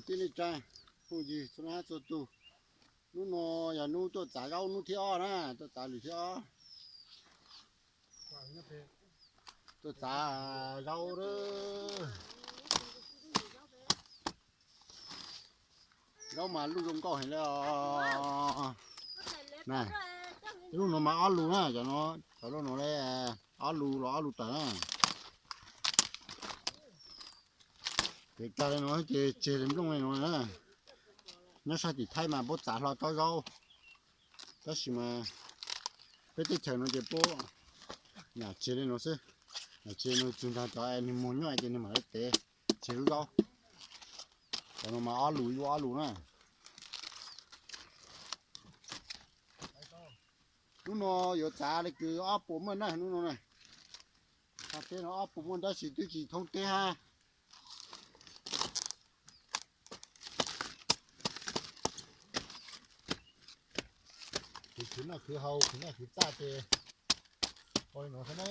tij neej tsaa, phooj ywg txhua leej txhua tug, hnub no yog hnub tuaj txav zaub hnub thib ob na, tuaj txav lwm thib ob, tuaj txav zaub. Zaub mas luj zoo nkauj heev li os. Lub no mas ob lus na, cov no, cov lub no li ob lus los ob lus tawm na. Kev kag li no ces tseg li nplooj li no na. Nyob sab tim Thaib mas puab txav hlo tsob zaub, tab sis mas peb teb chaws no ces puab nyam tseg li no xwb. Nyam tseg no txug nraag cov nwg muag nyuaj ces nwg mam li tev tseg lub zaub. Cov no mas ob lus ib lub ob lus na. Hnub no yuav txav le kws ob puas muaj na, hnub no na. Teb no ob puas muaj tab sis twb tsis thoob teb hab. Khwv, khwv noj khwv haus, khwv noj khwv txaj ces ua li no xwb na.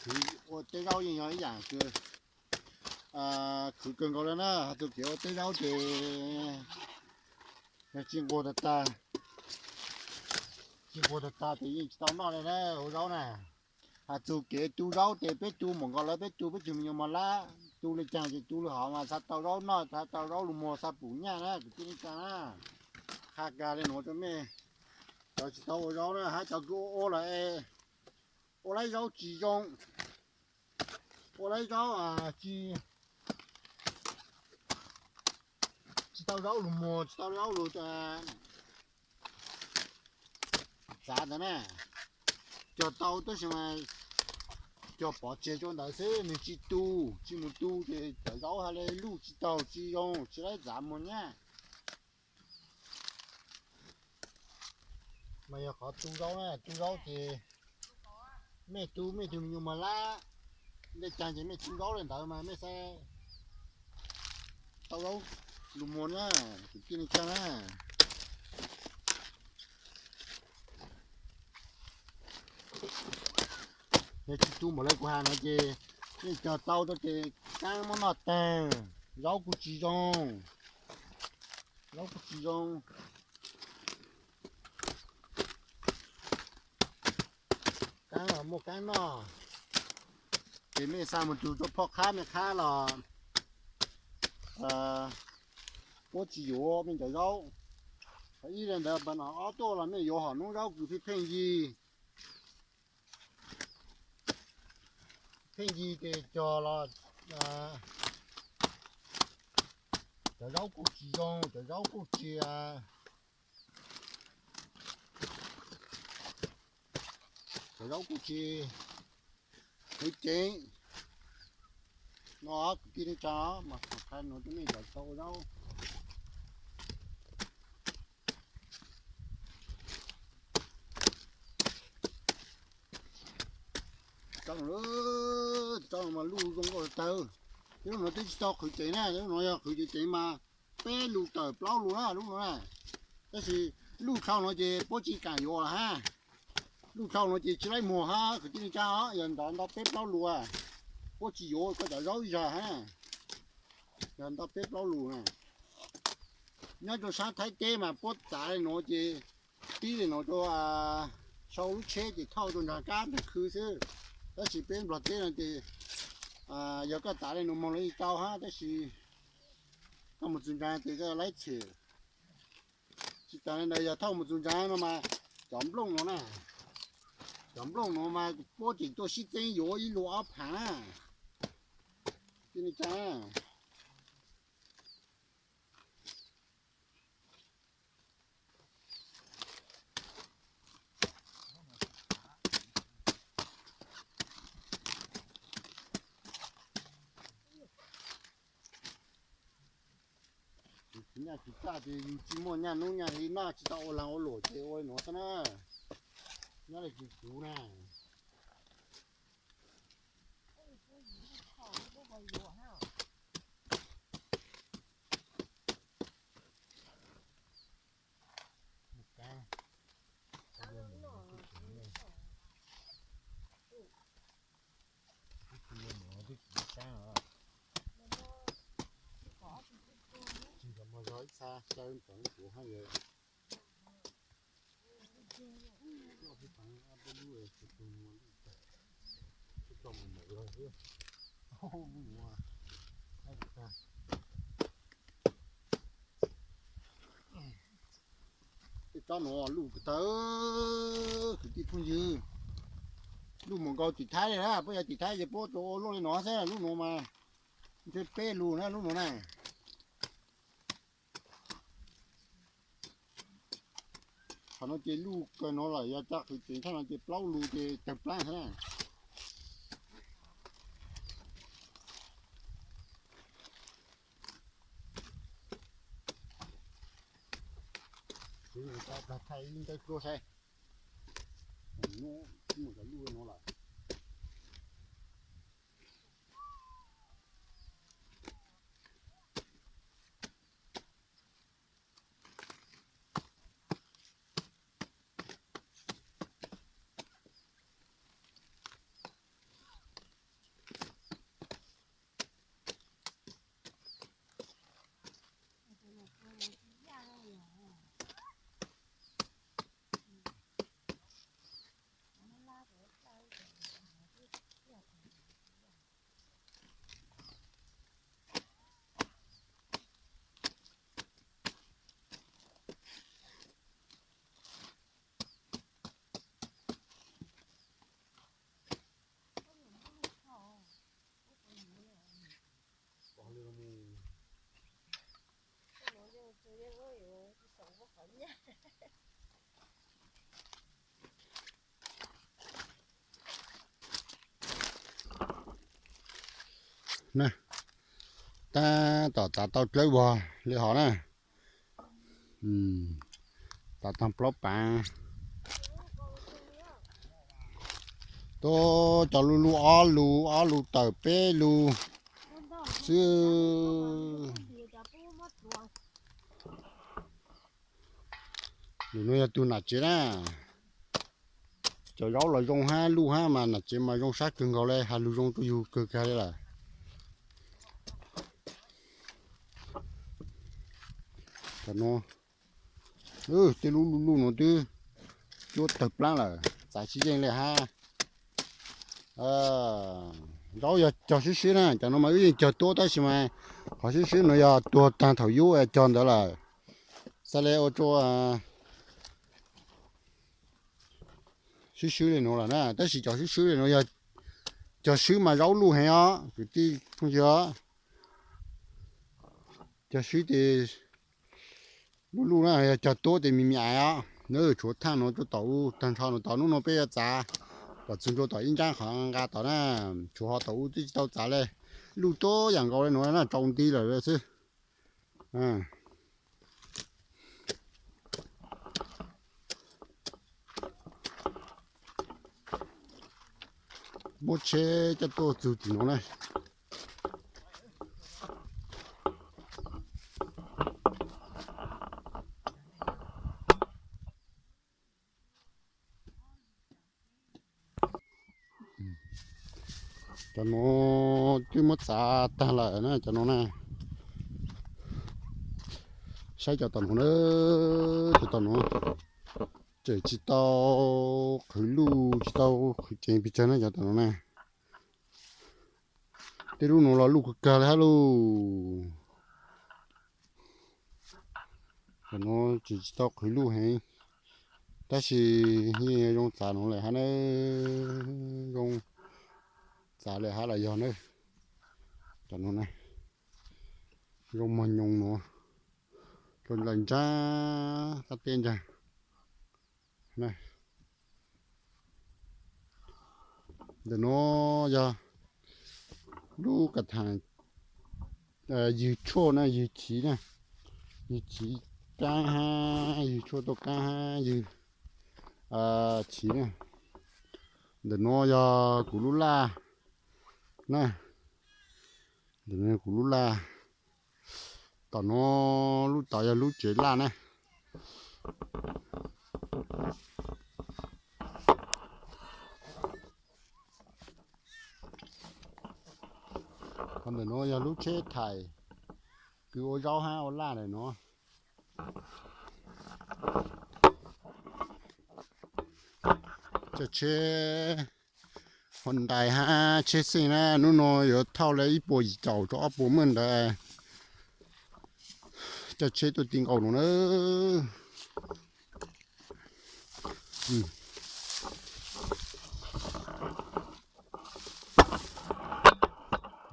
Khwv ua teb zaub yeej yog ib yaam kws khwv kawg nkaus le na. Has txug kev ua teb zaub ces yog tsis nquag tag tag, tsis nquag tag tag ces yeej tsis tau noj li na, ua zaub na. Has txug kev tu zaub ces peb tu mam nkaus lawv, peb tu peb tug me nyuam mos lab, tu le caag ces tu le hov mas xav tau zaub noj, xav tau zaub lug muag, xav pum nyaj na, kwv tij neej tsaa na. Qha kag li nuav rua mej cov tsis tau ua zaub na, hab cov kws ua ua lawm, ua laib zaub tsis zoo, ua laib zaub tsis, tsis tau zaub lug muag, tsis tau zaub lug txav ntawd na. Cog tau tab sis mas cog pov tseg rua ntawd xwb, nwg tsis tu, tsis mus tu ces cov zaub has le luj tsis taug, tsis zoo, tsis laib txav muag nyaj. Mas yog qhov tu zaub na, tu zaub ces mej tu mej tug me nyuam mos lab, le caag ces mej tu zaub le ntawd mas mej xav tau zaub lug muag na, kwv tij neej tsaa na. Yog tsis tu npaum le kuv has no ces yeej cog tau rua ces kaab muab noj taag, zaub kuj tsis zoo, zaub kuj tsis zoo. Kaab los muaj kaab noj, ces mej xav mus tug rua phoj qhab mej qhab los puab tsis yuav mej cov zaub. Ib le ntawd pab no ob tuaj los mej yuav hom noob zaub kws pheej pheej yig, pheej yig ces cog los cov zaub kuj tsis zoo, cov zaub kuj tsis, cov zaub kuj tsis hwv ceev. No kwv tij neej tsaa, mas qha nuav rua mej cov tau ua zaub. Tsob no mas luj zoo nkauj tag. Lub no twb tsis tau qhwv ceev na, lub no yog qhwv ceev ceev mas peb lus tawm plaub lus na lub no na. Tab sis luj dlhau no ces puab tsis kaam yuav lawm hab. Luj dlhau no ces tsis laib muag hab kwv tij neej tsaa os, yog nrov nto peb plaub lus, puab tsis yuav koj cov zaub ib zag hab. Yog nto peb plaub lus na. Nyob rua sab Thaib teb mas puab txav le nuav ces tib le nuav rua, sau lub tsheb ces thauj rua nraag kab nraag khw xwb. Tab sis peb Nplog teb no ces yog koj txav le nuav moog los yeej tau hab, tab sis koj mus txug ntsaa ces koj laib txhim. Tsis tas le ntawd yog thauj mus txug ntsaa no mas cov nplooj nuav na, cov nplooj nuav mas puab tseem tuaj sib txeeb yuav ib lua ob phaav na. Tij neej tsaa, Kuv nyaj kuv txaj ces yus tsis muaj nyaj nub nyaj hli noj, tsis tau ua laag ua luam ces ua le nuav xwb na. Nyob le kuv na. Tej tsob nuav luj kawg tag, kwv tij phooj ywg. Luj mus nkaus tim Thaib li na, puab yog tim Thaib ces puab tsuas ua luaj li no xwb, lub nuav mas ntshe peb lus na lub nuav na. Qhov no ces luj kawg no lawm, yog cov qhwv ceev thaj no ces plaub lus ces tawg plaab xwb na. Thaij ib ntaub dluab saib, mus cov luj no lawm. Na, tab tom txav tau dlawb vog li hov na. Txav tau plaub pav. Tuaj cov luj luj ob lus, ob lus tawm peb lus xwb. Nws nuav yog tug nam tsev na. Cov zaub los zoo hab luj hab mas nam tsev mas zoo sab kawg nkaus le, has lug zoo rua yug kawg kag li lawm. Cov nuav, tej lub luj luj nuav twb cuab tawg plaab lawm, txav sib yeej le hab. Zaub yog cog swb swb na, cov nuav mas wb yeej cog tuab tab sis mas qhov swb swb nuav yog tuag taag thaum yub cog ntawd lawm. Xaav le ua rua swb swb le nuav lawm na, tab sis cov swb swb le nuav yog cog swb mas zaub luj heev os kwv tij phooj ywg. Cog swb ces luj luj na, yog cog tuab ces me me ais os. Tshuav thaaj nuav rua tom u taag nrho nuav tom nub nuav peb yuav txav kom txug rua tom ib nraab qhov nqa tom na, tshuav ho tom u twb tsis tau txav le. Luj tuab yaam nkaus le nuav na, tsaus nti lawm xwb. Muab tsheb coj tuaj txug tim nuav na. Cov nuav twb muab txav tag lawm na cov nuav na. Saib cov tom nuav na, cov tom nuav tseem tsis tau qhwv luj, tsis tau qhwv ceev pes tsawg na cov tom nuav na. Tej lub nuav los luj kawg kawg le hab lauj. Cov nuav tseem tsis tau qhwv luj heev, tab sis yeej zoo txav nuav lawm hab na, zoo txav lawm hab los yog na. Cov nuav na, zoo mog nyoos nuav, rau nraag qab teb ntag. Ntawm nuav yog lub kav thaam ywg tshuaj na, ywg chiv na, ywg chiv kaab hab ywg tshuaj tuaj kaab hab ywg chiv na. Ntawm nuav yog kuv lub laj na, ntawm nuav kuv lub laj. Tom nuav lub tod yog lub tsev laj na. Qhov ntawm nuav yog lub tsheb thaim kws ua zaub hab ua laj ntawm nuav. Coj tsheb Hyundai hab tsheb xeej na, hnub no yuav thauj li ib puas yim caum rau ob puas maj ntawd. Coj tsheb tuaj ti nkaus no na.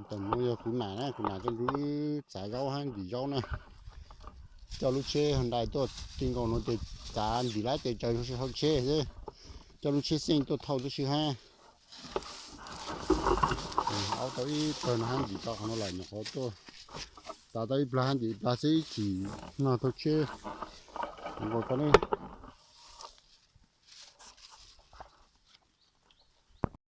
Tam no yog kuv nam na, kuv nam coj nrug wb txav zaub hab ntim zaub na. Coj lub tsheb Hyundai tuaj ti nkaus no ces txav ntim lawm tes tsaws hauv tsheb xwb. Coj lub tsheb xeej tuaj thauj tib si hab. Aub tau ib pawg no hab ntim tau qhov no lawm, nyuam qhuav tuaj txav tau ib plag hab ntim ib plag xwb, ib chim no thauj tsheb nkaus tau ne.